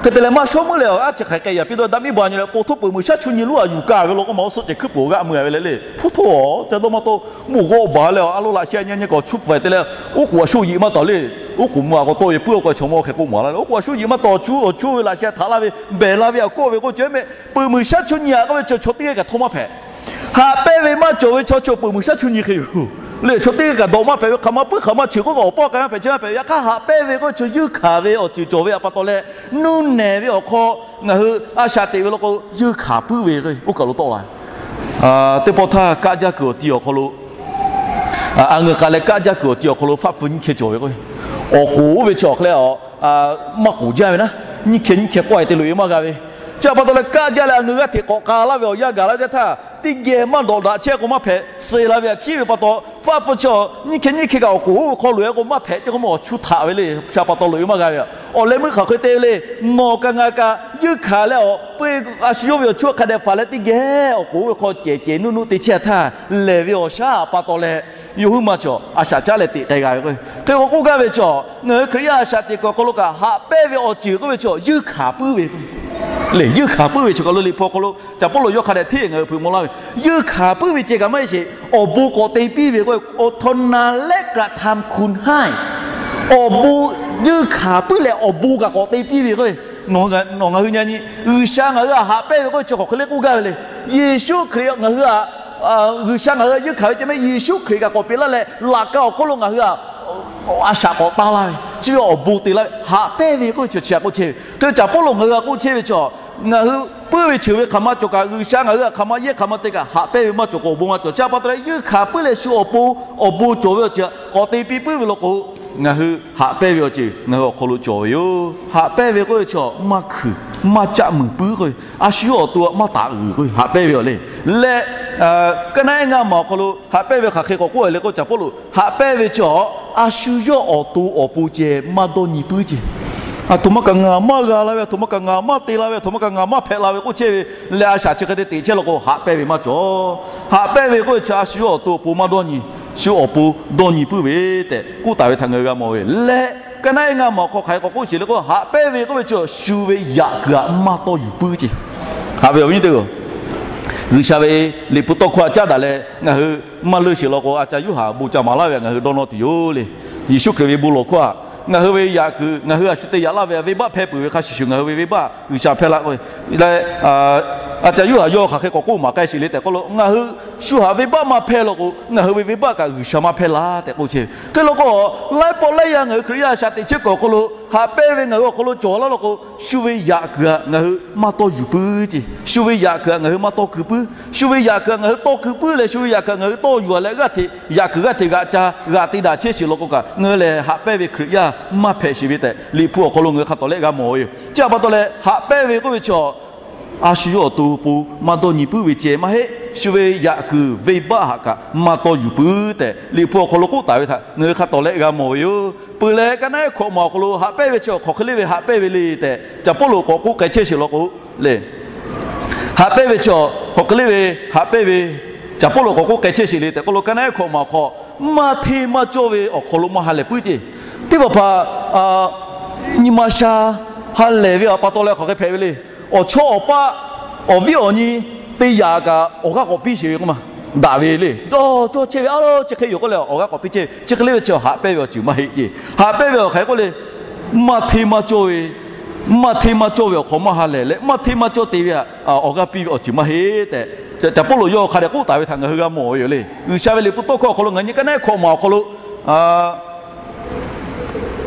Hk'e te leh maˇ shawˉ meuˇ leh, aˉ chi hk'aˬ hk'e yaꞈ piˇ dawˇ, daꞈ miˇ ba nyi leh, po htoˇ peuꞈ meunˍ shaˉ chuˇ nyi loˉ a yuˬ kaˇ ve law k'oˆ ma. Oˇ suhˆ cehˬ hkuiˉ peuˬ g'aꞈ mui a ve le le. Hpu htoˇ ca dawˇ maˇ tawˆ, mawˇ g'awˆ baˬ leh, a loˇ laꞈ sheh nyi nyi k'awꞈ chuˇ pfuhˍ te leh, oˉ k'oˍ a shu yiꞈ maˇ tawˍ le. Oˉ k'oˍ mui a k'awꞈ tawˆ ve puiˉ a k'o, chaw mawˇ hk'e k'oˆ maˍ la le. Oˉ k'oˍ a shu yiꞈ maˇ tawˍ, chuˇ awˬ chuˇ ve laꞈ sheh htaꞈ laˇ ve, behˬ la ve a kawˆ ve k'oˆ ceh mehˆ, peuꞈ meunˍ shaˉ chuˇ nyi a k'oˆ ve chi chaw teˇ g'aˇ kaꞈ htawˇ maˇ hpehꞈ. Haꞈ pehnˇ ve maˇ cawˬ ve chaw chi peuꞈ meunˍ shaˉ chuˇ nyi hk'e yoˬ le. Chaw teˇ g'aˇ kaꞈ dawꞈ maˇ hpehꞈ ve, hk'aˬ ma puiˉ hk'aˬ ma cheuˬ k'oˆ kaꞈ awˬ paˇ k'ai maˇ hpehꞈ, chi maˇ hpehꞈ. Yaꞈ hk'aˇ, haꞈ pehnˇ ve k'oˆ ve chi yeuˇ hkanˍ ve awˬ ceuˬ cawˬ ve a pa taw leh, nuˇ nehˬ ve awˬ hk'aw ngaˬ hui a shaꞈ teꞈ ve law k'o, yeuˇ hkanˍ puiˉ ve oˇ kaˬ lo tawˆ la. Teˇ pawˆ htaˇ, kaˆ jaˇ kuiˬ awˬ ti awˬ hk'aw lo, a ngeuˍ k'aꞈ leh kaˆ jaˇ kuiˬ awˬ ti awˬ hk'aw lo faˆ pfuh nyiˇ hkeh cawˬ ve k'o, awˬ k'oˍ oˇ ve chi awˬ hk'e leh, maˇ k'oˍ jaˇ ve naˉ, nyiˇ hkeh nyiˇ hkeh k'awehˇ te loꞈ e maˇ g'a ve. Chi a pa taw leh, kaˆ jaˇ leh a ngeuˍ g'aˇ hteꞈ k'awꞈ k'a laˇ ve awˬ yanˇ gaˬ la teˇ htaˇ, teˇ geh maˇ dawꞈ daꞈ chehˇ k'o maˇ hpehꞈ, suh la ve aꞈ hkiˉ ve pa taw, faˆ pfuh chi nyiˇ hkeh nyiˇ hkeh kaꞈ awˬ k'oˍ oˇ ve hk'aw loꞈ e k'o maˇ hpehꞈ ceh k'o, mawˇ awˬ chu htaꞈ ve le. Chi a pa taw loꞈ e maˇ g'a ve. Awˬ leh meuˇ hk'aˬ hk'e te ve le. Nawˬ kaꞈ ngaˬ kaꞈ yeuˇ hkanˍ leh awˬ peu, a shu yawˇ ve awˬ chu hk'a dehꞈ faˍ leh, teˇ geh awˬ k'oˍ oˇ ve hk'aw cehˬ cehˬ nuˇ nuˇ te chehˇ htaˇ, lehˬ ve awˬ shaˉ a pa taw leh, yawˇ huiˉ ma chaw a shaꞈ caˉ leh teꞈ k'ai g'a ve k'o, hk'e k'o k'oˆ gaˇ ve chaw, ngaˬ hui Hkriꞈ yaˇ a shaꞈ teꞈ kuiˬ awˬ hk'aw lo kaꞈ haꞈ pehnˇ ve awˬ ceuˬ k'oˆ ve chaw yeuˇ hkanˍ puiˉ ve k'o, le, yeuˇ hkanˍ puiˉ ve chaw kaˬ lo Liꞈ hpu awˬ hk'aw lo Caˍ Pawˇluꞈ yawˇ hk'a dehꞈ hteˇ ngaˬ hui hpeuꞈ maw laˇ ve, yeuˇ hkanˍ puiˉ ve ceh kaꞈ maˇ heˆ sheˍ, awˬ bon k'awꞈ te piˇ ve k'o, awˬ htaw na lehˆ กระทำคุณให้ awˬ bon, yeuˇ hkanˍ puiˉ leh awˬ bon kaꞈ k'awꞈ te piˇ ve k'o, nawˬ ngaˬ hui nyi nyi, G'uiˬsha ngaˬ hui htaꞈ haꞈ pehnˇ ve k'oˆ ve chi hk'aˬ hk'e le k'oˆ gaˇ ve le. Yeˍsuˆ Hkriꞈ ngaˬ hui htaꞈ, G'uiˬsha ngaˬ hui htaꞈ yeuˇ hkanˍ ve ceh mehˆ, Yeˍsuˆ Hkriꞈ kaꞈ k'awꞈ peꞈ laˇ leh, laꞈ ka awˬ hk'oˆ lo ngaˬ hui htaꞈ a shaꞈ k'awꞈ taˇ laˇ ve, chi ve awˬ bon te laˇ ve, haꞈ pehnˇ ve k'oˆ ve chi chi htaꞈ k'oˆ chehˇ ve. Hk'e Caˍ Pawˇluꞈ ngaˬ hui htaꞈ k'oˆ chehˇ ve chaw, ngaˬ hui puiˉ ve cheuˬ ve hk'aˬ ma cawˬ kaꞈ, G'uiˬsha ngaˬ hui htaꞈ hk'aˬ ma yehˇ hk'aˬ ma te kaꞈ, haꞈ pehnˇ ve maˇ cawˬ k'o awˬ bon maˇ cawˬ. Chi a pa taw leh, yeuˇ hkanˍ puiˉ leh shu awˬ pon awˬ bon cawˬ ve awˬ ceuˬ k'awꞈ te piˇ puiˉ ve law k'o, ngaˬ hui haꞈ pehnˇ ve awˬ ceuˬ ngaˬ hui awˬ hk'aw lo cawˬ ve yoˬ. Haꞈ pehnˇ ve k'oˆ ve chi maˇ hkuiˬ, maˇ caˆ muiˬ puiˉ k'o, a shu yawˇ awˬ to maˇ taˍ uiˍ k'o haꞈ pehnˇ ve yoˬ le. Leh ka naˉ ehˉ ngaˇ maˬ awˬ hk'aw lo haꞈ pehnˇ ve hk'aˬ hk'e k'awꞈ k'oˆ le k'o, Caˍ Pawˇluꞈ haꞈ pehnˇ ve chi a shu yawˇ awˬ to awˬ pon ceh maˇ dawˇ nyi puiˉ ce. Aˬ htoꞈ ma kaꞈ ngaˬ maˇ g'a la ve, aˬ htoꞈ ma kaꞈ ngaˬ maˇ te la ve, aˬ htoꞈ ma kaꞈ ngaˬ maˇ hpehꞈ la ve k'oˆ chehˇ ve leh, a shaꞈ chi hk'e te teꞈ chehˇ law k'o, haꞈ pehnˇ ve maˇ cawˬ. Haꞈ pehnˇ ve k'oˆ ve chi a shu yawˇ awˬ to awˬ pon maˇ dawˇ nyi, shu awˬ pon dawˇ nyi puiˉ ve tehꞈ k'oˆ taˍ ve htaꞈ ngaˬ hui g'a mawˬ ve leh, ka naˉ ehˉ ngaˇ maˬ awˬ hk'aw hk'aˬ hk'e k'awꞈ k'oˆ sheˍ le k'o, haꞈ pehnˇ ve k'oˆ ve chi shu ve yaꞈ kuiˬ htaꞈ maˇ tawˇ yuˬ puiˉ ce. Haꞈ ve awˬ viˉ nyi teˇ-oˬ, G'uiˬsha ve Liꞈ hpu tawˇ hkawˇ htaꞈ caˉ daꞈ leh ngaˬ hui maˇ leuˇ sheˍ law k'o, a ca Yoˇhanˬ bon ca maˍ laˇ ve htaꞈ ngaˬ hui dawˇ nawˇ tuˬ yoˬ le. Yeˍsuˆ Hkriꞈ ve bon lawˬ hkawˇ htaꞈ ngaˬ hui ve yaꞈ kuiˬ, ngaˬ hui a shu te yaꞈ laˇ ve venˇbaˆ hpehˇ peuˬ ve hk'a shuˍ shuˍ, ngaˬ hui ve venˇbaˆ G'uiˬsha hpehˇ laˇ k'o, a ca Yoˇhanˬ yawˇ hk'aˬ hk'e k'awꞈ k'oˆ maˍ k'ai sheˍ le tehꞈ k'oˆ lo, ngaˬ hui shu htaꞈ venˇbaˆ maˇ hpehˇ law k'o, ngaˬ hui ve venˇbaˆ kaꞈ G'uiˬsha maˇ hpehˇ laˇ tehꞈ k'oˆ chehˇ ve hk'e law k'o, laiˉ pawˆ laiˉ yaˇ ngaˬ hui Hkriꞈ yaˇ a shaꞈ teꞈ chehˇ kuiˬ awˬ hk'aw lo haꞈ pehnˇ ve ngaˬ hui awˬ hk'aw lo cawˬ laˇ law k'o, shu ve yaꞈ kuiˬ htaꞈ ngaˬ hui maˇ tawˇ yuˬ puiˉ ce. Shu ve yaꞈ kuiˬ htaꞈ ngaˬ hui maˇ tawˇ kuiˬ puiˉ. Shu ve yaꞈ kuiˬ htaꞈ ngaˬ hui tawˇ kuiˬ puiˉ leh, shu ve yaꞈ kuiˬ htaꞈ ngaˬ hui tawˇ yuˬ-a leh g'aˇ hteꞈ, yaꞈ kuiˬ g'aˇ hteꞈ g'aꞈ ca g'aꞈ te daꞈ chehˇ sheˍ law k'o kaꞈ, ngaˬ hui lehˬ haꞈ pehnˇ ve Hkriꞈ yaˇ maˇ hpehꞈ sheˍ ve tehꞈ Liꞈ hpu awˬ hk'aw lo ngaˬ hui hk'a tawˍ lehˆ g'a mawˬ ve yoˬ. Chi htaꞈ pa taw leh haꞈ pehnˇ ve k'oˆ ve chi a shu yawˇ awˬ to awˬ pon maˇ dawˇ nyi puiˉ ve ceh maˇ heˆ. Shu ve yaꞈ kuiˬ venˇbaˆ htaꞈ kaꞈ maˇ tawˇ yuˬ puiˉ tehꞈ Liꞈ hpu awˬ hk'aw lo k'oˆ taˍ ve htaꞈ ngaˬ hui hk'a tawˍ lehˆ g'a mawˬ ve yoˬ. Peuˬ leh, ka naˉ ehˉ hkawꞈ maˬ awˬ hk'aw lo haꞈ pehnˇ ve chi hk'aˬ hk'e le ve haꞈ pehnˇ ve le tehꞈ Caˍ Pawˇluꞈ k'awꞈ k'oˆ k'ai chehˇ sheˍ law k'o le, haꞈ pehnˇ ve chi hk'aˬ hk'e le ve haꞈ pehnˇ ve, Caˍ Pawˇluꞈ k'awꞈ k'oˆ k'ai chehˇ sheˍ le tehꞈ k'oˆ lo, ka naˉ ehˉ hkawꞈ maˬ awˬ hk'aw maˇ hteˇ maˇ cawˇ ve awˬ hk'aw lo maˇ ha lehˬ puiˉ ce. Teˇ hpaˍ hpaˍ nyi ma sha ha lehˬ ve awˬ pa taw leh hk'aˬ hk'e hpehꞈ ve le. Awˬ chawˇ awˬ paˆ, awˬ viˉ awˬ nyi te yaꞈ kaꞈ awˬ g'aˇ k'awꞈ piˇ sheˍ ve k'oˆ ma daꞈ ve le. Dawˇ cawˇ chehˇ ve a lo chi hk'e yoˬ k'oˆ leh awˬ g'aˇ k'awꞈ piˇ chehˇ ve chi hk'e le ve chi haꞈ pehnˇ ve awˬ ceuˬ maˇ heˆ ce. Haꞈ pehnˇ ve awˬ hk'aˬ hk'e k'oˆ le, maˇ hteˇ maˇ cawˇ ve maˇ hteˇ maˇ cawˇ ve awˬ hk'aw maˇ ha lehˬ leh, maˇ hteˇ maˇ cawˇ te ve htaꞈ awˬ g'aˇ piˇ ve awˬ ceuˬ maˇ heˆ tehꞈ Caˍ Pawˇluꞈ yawˇ hk'a dehꞈ k'oˆ taˍ ve htaꞈ ngaˬ hui g'a mawˬ ve yoˬ le. G'uiˬsha ve Liꞈ hpu tawˇ hkawˇ awˬ hk'aw lo ngaˬ nyi ka naˉ ehˉ hkawꞈ maˬ awˬ hk'aw lo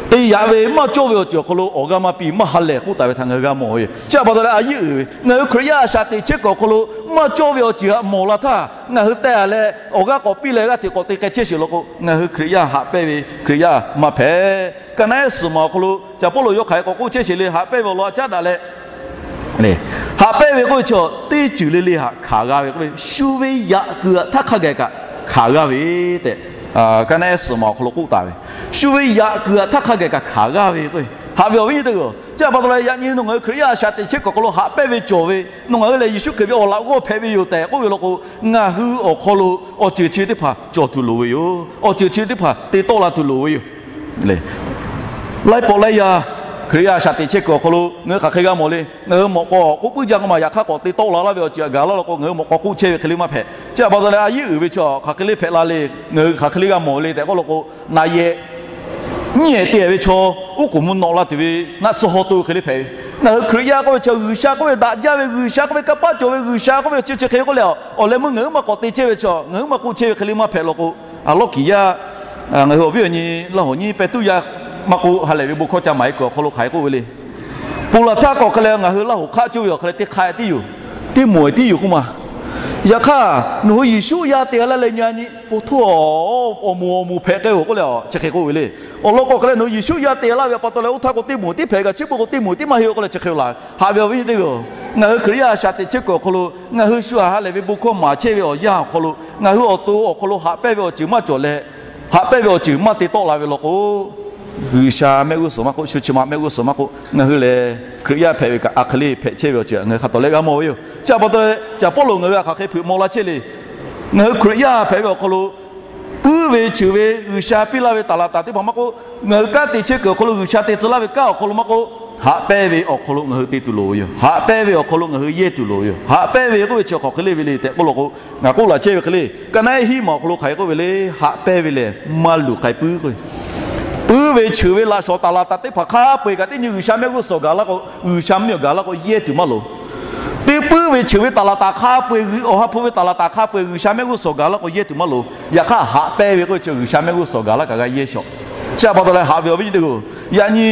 te yaꞈ ve maˇ cawˇ ve awˬ ceuˬ awˬ hk'aw lo awˬ g'aˇ maˇ piˇ maˇ ha lehˬ k'oˆ taˍ ve htaꞈ ngaˬ hui g'a mawˬ ve yoˬ. Chi htaꞈ pa taw leh a yiˉ uiˍ ve ngaˬ hui Hkriꞈ yaˇ a shaꞈ teꞈ chehˇ kuiˬ awˬ hk'aw lo maˇ cawˇ ve awˬ ceuˬ htaꞈ mawˬ la htaˇ, ngaˬ hui teh-a leh awˬ g'aˇ k'awꞈ piˇ leh g'aˇ hteꞈ k'awꞈ te k'ai chehˇ sheˍ law k'o, ngaˬ hui Hkriꞈ yaˇ haꞈ pehnˇ ve Hkriꞈ yaˇ maˇ hpehꞈ. Ka naˉ ehˉ suhˍ maˬ awˬ hk'aw lo Caˍ Pawˇluꞈ yawˇ hk'aˬ hk'e k'awꞈ k'oˆ chehˇ sheˍ le, haꞈ pehnˇ ve awˬ lawn a caˉ daꞈ leh haꞈ pehnˇ ve k'oˆ ve chi teˇ ceuˬ le le htaꞈ hkanˍ g'a ve k'oˆ ve, shu ve yaꞈ kuiˬ htaꞈ htaˇ hk'a gaˬ kaꞈ hkanˍ g'a ve tehꞈ, ka naˉ ehˉ suhˍ maˬ awˬ hk'aw lo k'oˆ taˍ ve, shu ve yaꞈ kuiˬ htaꞈ htaˇ hk'a gaˬ kaꞈ hkanˍ g'a ve k'o, haꞈ ve awˬ viˉ nyi teˇ g'aˇ. Chi htaꞈ pa taw leh yaꞈ nyi nawˬ ngaˬ hui Hkriꞈ yaˇ a shaꞈ teꞈ chehˇ kuiˬ awˬ hk'aw lo haꞈ pehnˇ ve cawˬ ve, nawˬ ngaˬ hui lehˬ Yeˍsuˆ Hkriꞈ ve awˬ laꞈ g'awˇ hpehꞈ ve yoˬ tehꞈ k'oˆ ve law k'o, ngaˬ hui awˬ hk'aw lo awˬ ceuˬ chi teˇ hpaˍ cawˬ tuˬ loˍ ve yoˬ. Awˬ ceuˬ chi teˇ hpaˍ te tawˆ la tuˬ loˍ ve yoˬ. Laiˉ pawˆ laiˉ yaˇ Hkriꞈ yaˇ a shaꞈ teꞈ chehˇ kuiˬ awˬ hk'aw lo ngaˬ hui hk'aˬ hk'e g'a mawˬ le. Ngaˬ hui mawꞈ k'aw k'oˆ puiˉ jaˇ k'o maˬ, yaꞈ hk'aˇ k'awꞈ te tawˆ la laˇ ve awˬ ceuˬ htaꞈ gaˬ laˇ law k'o, ngaˬ hui mawꞈ k'aw k'oˆ chehˇ ve hk'e le maˇ hpehꞈ. Chi htaꞈ pa taw leh a yiˉ uiˍ ve chi hk'aˬ hk'e le hpehꞈ la le, ngaˬ hui hk'aˬ hk'e le g'a mawˬ le tehꞈ k'oˆ law k'o, naˍ yehˬ nyiˇ ehˍ teˇ ehˍ ve chaw uˉ k'oˍ mvuh nawꞈ la tuˬ ve naˆ tsuhˇ hawˇ to hk'e le hpehꞈ ve. Ngaˬ hui Hkriꞈ yaˇ k'oˆ ve chi G'uiˬsha k'oˆ ve daꞈ jaˇ ve, G'uiˬsha k'oˆ ve kanˇ paˆ cawˬ ve, G'uiˬsha k'oˆ ve chi chi hk'e k'oˆ leh awˬ leh meuˇ ngaˬ hui maˇ k'awꞈ te chehˇ ve chi, ngaˬ hui maˇ k'oˆ chehˇ ve hk'e le maˇ hpehꞈ law k'o, a lawˇ kiˍ yaˇ ngaˬ hui awˬ viˉ awˬ nyi Laˇ hoꞈ nyiˇ pehˇ tuˉ yaˇ maˇ k'oˆ, ha lehˬ ve bon hkawˇ ca maˍ e kuiˬ awˬ hk'aw lo hk'aˬ hk'e k'oˆ ve le. Ponˬ laˬ htaˇ k'awꞈ hk'e leh ngaˬ hui Laˇ hoꞈ hk'aˆ coˇ ve awˬ hk'e leh teˇ hk'aˆ tiˉ yoˬ, teˇ moˍ tiˉ yoˬ k'oˆ ma. Yaꞈ hk'aˇ nawˬ hui Yeˍsuˆ yaˇ te laˇ leh nyi a nyi po htoˇ awˬ moˍ awˬ moˍ hpehꞈ k'ai-oˬ k'oˆ leh chi hk'e k'oˆ ve le. Awˬ lawn k'awꞈ hk'e leh nawˬ hui Yeˍsuˆ yaˇ te laˇ ve pa taw leh oˇ htaˇ k'o teˇ moˍ tiˉ hpehꞈ kaꞈ chi beuꞈ k'o teˇ moˍ tiˉ maˇ heˆ-oˬ k'oˆ leh chi hk'e laˬ. Haꞈ ve awˬ viˉ nyi teˇ g'aˇ, ngaˬ hui Hkriꞈ yaˇ a shaꞈ teꞈ chehˇ kuiˬ awˬ hk'aw lo ngaˬ hui shu htaꞈ ha lehˬ ve bon hkawˇ maˍ chehˇ ve awˬ yanˇ awˬ hk'aw lo ngaˬ hui awˬ to awˬ hk'aw lo haꞈ pehnˇ ve awˬ ceuˬ maˇ cawˬ leh, haꞈ pehnˇ ve awˬ ceuˬ maˇ te tawˆ la ve law k'o, G'uiˬsha mehˆ g'uˇ suhˍ maˇ k'oˆ, shu chi ma mehˆ g'uˇ suhˍ maˇ k'oˆ, ngaˬ hui lehˬ Hkriꞈ yaˇ hpehꞈ ve kaꞈ a hk'e le hpehꞈ chehˇ ve awˬ ceuˬ ngaˬ hui hk'a tawˍ leh g'a mawˬ ve yoˬ. Chi htaꞈ pa taw leh Caˍ Pawˇluꞈ ngaˬ hui htaꞈ hk'aˬ hk'e hpeuꞈ maw laˇ chehˇ le. Ngaˬ hui Hkriꞈ yaˇ hpehꞈ ve awˬ hk'aw lo puiˉ ve cheuˬ ve G'uiˬsha piˇ laˇ ve taˍ laˍ taˍ teˇ hpaˍ maˇ k'oˆ, ngaˬ hui kanˉ te chehˇ kuiˬ awˬ hk'aw lo G'uiˬsha te tcuh laˇ ve kanˉ awˬ hk'aw lo maˇ k'oˆ, haꞈ pehnˇ ve awˬ hk'aw lo ngaˬ hui te tuˬ loˍ ve yoˬ. Haꞈ pehnˇ ve awˬ hk'aw lo ngaˬ hui yehˇ tuˬ loˍ ve yoˬ. Haꞈ pehnˇ ve k'oˆ ve chi hk'aˬ hk'e le ve le tehꞈ k'oˆ law k'o, ngaˬ k'oˆ laˬ chehˇ ve hk'e le. Ka naˉ ehˉ hiˉ maˬ awˬ hk'aw lo hk'aˬ hk'e k'oˆ ve le, haꞈ pehnˇ ve lehˬ maˇ luˬ k'ai puiˉ k'o, puiˉ ve cheuˬ ve laꞈ shawˍ taˍ laˍ taˍ teˇ hpaˍ hk'a peu-eˬ kaꞈ teˇ nyi G'uiˬsha mehˆ g'uˇ suhˍ gaˬ laˇ k'o, G'uiˬsha mvuhˇ miˬ awˬ gaˬ laˇ k'o yehˇ tuˬ maˇ loˍ. Teˇ puiˉ ve cheuˬ ve taˍ laˍ taˍ hk'a peu-eˬ, awˬ ha hpu ve taˍ laˍ taˍ hk'a peu-eˬ G'uiˬsha mehˆ g'uˇ suhˍ gaˬ laˇ k'o yehˇ tuˬ maˇ loˍ. Yaꞈ hk'aˇ haꞈ pehnˇ ve k'oˆ ve chi G'uiˬsha mehˆ g'uˇ suhˍ gaˬ laˇ kaꞈ g'a yehˇ shawˍ. Chi htaꞈ pa taw leh haꞈ ve awˬ viˉ nyi teˇ g'aˇ, yaꞈ nyi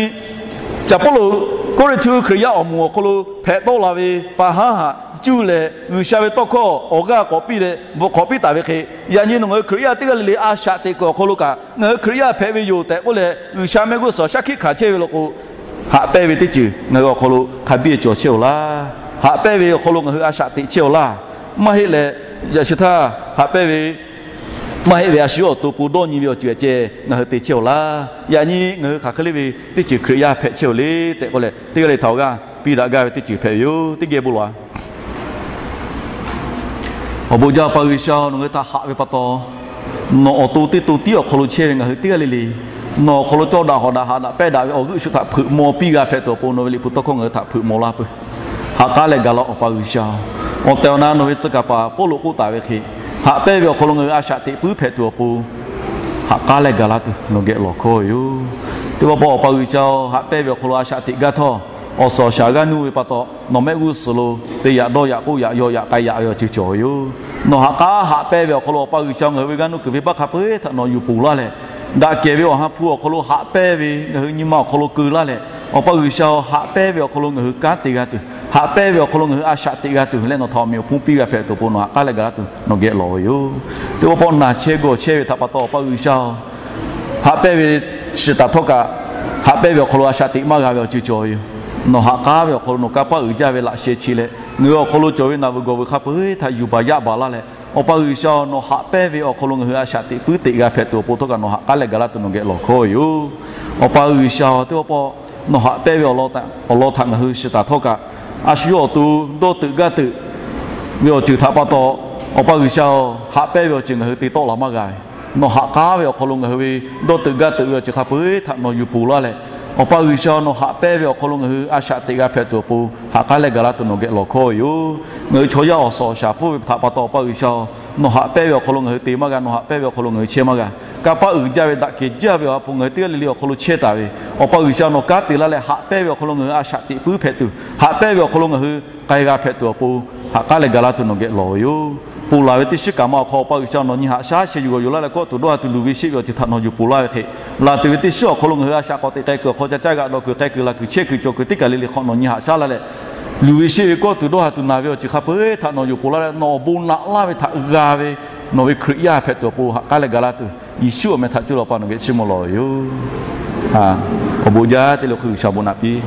Caˍ Pawˇluꞈ Kawˇrenˍhtuˆ Hkriꞈ yaˇ awˬ moˍ awˬ hk'aw lo hpehꞈ tawˆ la ve pa haˉ htaꞈ cuˇ leh G'uiˬsha ve tawˇ hkawˇ awˬ g'aˇ k'awꞈ piˇ leh bvuhꞈ hk'awꞈ piˇ taˍ ve hk'e, yaꞈ nyi nawˬ ngaˬ hui Hkriꞈ yaˇ teˇ g'aˇ le le a shaꞈ teꞈ kuiˬ awˬ hk'aw lo kaꞈ ngaˬ hui Hkriꞈ yaˇ hpehꞈ ve yoˬ tehꞈ k'oˆ leh, G'uiˬsha mehˆ g'uˇ suhˍ shaˉ hkiˆ hkanˍ chehˇ ve law k'o, haꞈ pehnˇ ve teˇ ceuˬ ngaˬ hui awˬ hk'aw lo hk'a biˇ cawˬ chehˇ-oˬ laˇ. Haꞈ pehnˇ ve awˬ hk'aw lo ngaˬ hui a shaꞈ teꞈ chehˇ-oˬ laˇ. Maˇ heˆ leh, yaꞈ shu htaˇ haꞈ pehnˇ ve maˇ heˆ ve a shu awˬ to pon dawˇ nyi ve awˬ ceuˬ ceh ngaˬ hui te chehˇ-oˬ laˇ. Yaꞈ nyi ngaˬ hui hk'aˬ hk'e le ve teˇ ceuˬ Hkriꞈ yaˇ hpehꞈ chehˇ-oˬ le tehꞈ k'oˆ leh, teˇ g'aˇ le htaꞈ awˬ g'aˇ piˇ daꞈ gaˇ ve teˇ ceuˬ hpehꞈ ve yoˬ. Teˇ geh bon lawˬ-a. Awˬ bon jaˇ Awˬ pa G'uiˬsha, nawˬ ngaˬ hui htaꞈ haꞈ ve pa taw, nawˬ awˬ to teˇ to tiˉ awˬ hk'aw lo chehˇ ve ngaˬ hui teˇ g'aˇ le le, nawˬ awˬ hk'aw lo cawˇ daꞈ hawꞈ daꞈ haꞈ daꞈ pehnˇ daꞈ ve awˬ g'euˆ shu htaꞈ hpeuꞈ maw piˇ g'a hpehꞈ tuˬ awˬ pon nawˬ ve liꞈ hpu tawˇ hkawˇ ngaˬ hui htaꞈ hpeuꞈ maw laˇ peuˬ. Ha k'aˉ leh gaˬ la Awˬ pa G'uiˬsha-oˬ, awˬ tehˬ awˬ na nawˬ ve tcuh kaˍ paˍ Pawˇluꞈ k'oˆ taˍ ve hk'e, haꞈ pehnˇ ve awˬ hk'aw lo ngaˬ hui a shaꞈ teꞈ puiˉ hpehꞈ tuˬ awˬ pon, ha k'aˉ leh gaˬ laˇ tuˬ nawˬ geh lawˬ hkawˇ ve yoˬ. Teˇ pawˆ pawˆ Awˬ pa G'uiˬsha-oˬ, haꞈ pehnˇ ve awˬ hk'aw lo a shaꞈ teꞈ gaˇ htawˇ, awˬ suhˍ awˬ shaˍ g'aˇ nuˇ ve pa taw, nawˬ mehˆ g'uˇ suhˍ lo te yaꞈ dawˇ yaꞈ k'oˆ yaꞈ yaw yaꞈ k'ai yaꞈ ve awˬ ceuˬ cawˬ ve yoˬ. Nawˬ ha k'aˉ haꞈ pehnˇ ve awˬ hk'aw lo Awˬ pa G'uiˬsha ngaˬ hui ve g'aˇ nuˇ kuiˬ venˇbaˆ hk'a peu-eˬ htaꞈ nawˬ yuˬ ponˬ laˇ leh, daꞈ kehˬ ve awˬ ha hpu awˬ hk'aw lo haꞈ pehnˇ ve ngaˬ hui nyi ma awˬ hk'aw lo keu laˇ leh, Awˬ pa G'uiˬsha-oˬ, haꞈ pehnˇ ve awˬ hk'aw lo ngaˬ hui kanˉ te g'a tuˬ, haꞈ pehnˇ ve awˬ hk'aw lo ngaˬ hui a shaꞈ teꞈ g'a tuˬ leh nawˬ htaꞈ awˬ meꞈ awˬ hponˇ piˇ g'a hpehꞈ tuˬ awˬ pon nawˬ ha k'aˉ leh gaˬ laˇ tuˬ nawˬ geh lawˬ ve yoˬ. Teˇ pawˆ pawˆ naˬ chehˇ gawˬ chehˇ ve htaꞈ pa taw Awˬ pa G'uiˬsha-oˬ, haꞈ pehnˇ ve shiˍ taˍ htawˇ kaꞈ, haꞈ pehnˇ ve awˬ hk'aw lo a shaꞈ teꞈ maˇ g'a ve awˬ ceuˬ cawˬ ve yoˬ. Nawˬ ha k'aˉ ve awˬ hk'aw lo nawˬ kanˇ paˆ uiˍ jaˇ ve laꞈ sheh chi leh, ngaˬ hui awˬ hk'aw lo cawˬ ve naˬ vuiˬ gawˬ vuiˬ hk'a peu-eˬ htaꞈ yuˬ baˬ yaˇ baˬ laˇ leh, Awˬ pa G'uiˬsha-oˬ, nawˬ haꞈ pehnˇ ve awˬ hk'aw lo ngaˬ hui a shaꞈ teꞈ puiˉ teꞈ g'a hpehꞈ tuˬ awˬ pon htawˇ kaꞈ nawˬ ha k'aˉ leh gaˬ laˇ tuˬ nawˬ geh lawˬ hkawˇ ve yoˬ. Awˬ pa G'uiˬsha-oˬ, teˇ pawˆ pawˆ nawˬ haꞈ pehnˇ ve awˬ lawn htaꞈ ngaˬ hui shiˍ taˍ htawˇ kaꞈ, a shu awˬ to dawˇ teuꞈ gaˇ teuꞈ ve awˬ ceuˬ htaꞈ pa taw, Awˬ pa G'uiˬsha-oˬ, haꞈ pehnˇ ve awˬ ceuˬ ngaˬ hui te tawˆ la maˇ g'a ve, nawˬ ha k'aˉ ve awˬ hk'aw lo ngaˬ hui ve dawˇ teuꞈ gaˇ teuꞈ ve awˬ ceuˬ hk'a peu-eˬ htaꞈ nawˬ yuˬ ponˬ laˇ leh, Awˬ pa G'uiˬsha-oˬ, nawˬ haꞈ pehnˇ ve awˬ hk'aw lo ngaˬ hui a shaꞈ teꞈ g'a hpehꞈ tuˬ awˬ pon ha k'aˉ leh gaˬ laˇ tuˬ nawˬ geh lawˬ hkawˇ ve yoˬ. Ngaˬ hui chaw yaˇ awˬ suhˍ awˬ shaˍ pfuhˇ ve htaꞈ pa taw Awˬ pa G'uiˬsha-oˬ, nawˬ haꞈ pehnˇ ve awˬ hk'aw lo ngaˬ hui te maˇ g'a, nawˬ haꞈ pehnˇ ve awˬ hk'aw lo ngaˬ hui chehˇ maˇ g'a. Kanˇ paˆ uiˍ jaˇ ve daꞈ kehˬ jaˇ ve awˬ ha hpu ngaˬ hui teˇ g'aˇ le le awˬ hk'aw lo chehˇ taˍ ve, Awˬ pa G'uiˬsha nawˬ kanˉ te laˇ leh haꞈ pehnˇ ve awˬ hk'aw lo ngaˬ hui a shaꞈ teꞈ puiˉ hpehꞈ tuˬ, haꞈ pehnˇ ve awˬ hk'aw lo ngaˬ hui k'ai g'a hpehꞈ tuˬ awˬ pon, ha k'aˉ leh gaˬ laˇ tuˬ nawˬ geh lawˬ ve yoˬ. Ponˬ laˬ ve teˇ shiˉ kaꞈ ma awˬ hk'aw Awˬ pa G'uiˬsha nawˬ nyi haꞈ shaˉ sheh yuˬ g'awˬ yuˬ laˇ leh kawˆ tuˬ dawˇ ha tuˬ luˬ ve sheˆ ve awˬ ceuˬ htaꞈ nawˬ yuˬ ponˬ laˇ ve hk'e, laˬ tuˬ ve teˇ shiˉ awˬ hk'aw lo ngaˬ hui a shaꞈ k'awꞈ teꞈ k'ai kuiˬ awˬ hk'aw ca caˇ g'aꞈ dawˬ kuiˬ k'ai kuiˬ laˬ kuiˬ chehˇ kuiˬ cawˬ kuiˬ teˇ kaˬ le le hk'awꞈ nawˬ nyi haꞈ shaˉ laˇ leh, luˬ ve sheˆ ve kawˆ tuˬ dawˇ ha tuˬ naˬ ve awˬ ceuˬ hk'a peu-eˬ htaꞈ nawˬ yuˬ ponˬ laˇ leh nawˬ awˬ bon naꞈ laˇ ve htaꞈ g'a ve nawˬ ve Hkriꞈ yaˇ hpehꞈ tuˬ awˬ pon ha k'aˉ leh gaˬ laˇ tuˬ, Yeˍsuˆ awˬ meh htaꞈ cuˇ leh Awˬ pa nawˬ geh chiˇ mvuh lawˬ ve yoˬ. Awˬ bon jaˇ teˇ le hk'e G'uiˬsha bon naꞈ piˇ.